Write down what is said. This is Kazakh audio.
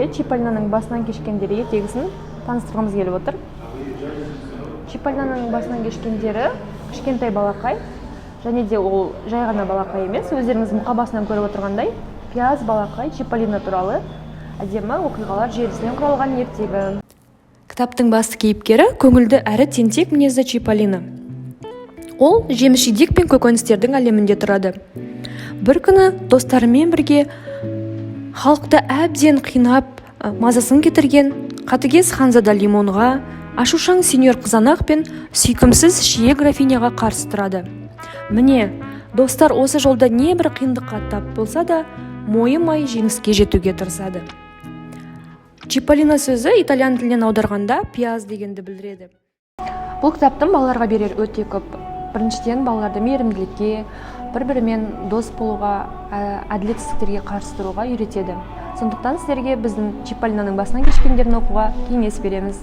сіздерге Чиполлиноның басынан кешкендері ертегісін таныстырғымыз келіп отыр. Чиполлиноның басынан кешкендері — кішкентай балақай және де ол жай ғана балақай емес, өздеріңіз мұқабасынан көріп отырғандай, пияз балақай Чиполлино туралы әдемі оқиғалар желісінен құралған ертегі. Кітаптың басты кейіпкері — көңілді әрі тентек мінезді Чиполлино. Ол жеміс жидек пен көкөністердің әлемінде тұрады. Бір күні достарымен бірге халықты әбден қинап, мазасын кетірген қатыгез ханзада Лимонға, ашушаң сеньор Қызанақ пен сүйкімсіз Шие графиняға қарсы тұрады. Міне, достар осы жолда небір қиындыққа тап болса да, мойымай жеңіске жетуге тырысады. Чиполлино сөзі итальян тілінен аударғанда пияз дегенді білдіреді. Бұл кітаптың балаларға берері өте көп. Біріншіден, балаларды мейірімділікке, бір бірімен дос болуға, әділетсіздіктерге қарсы тұруға үйретеді. Сондықтан сіздерге біздің Чиполлиноның басынан кешкендерін оқуға кеңес береміз.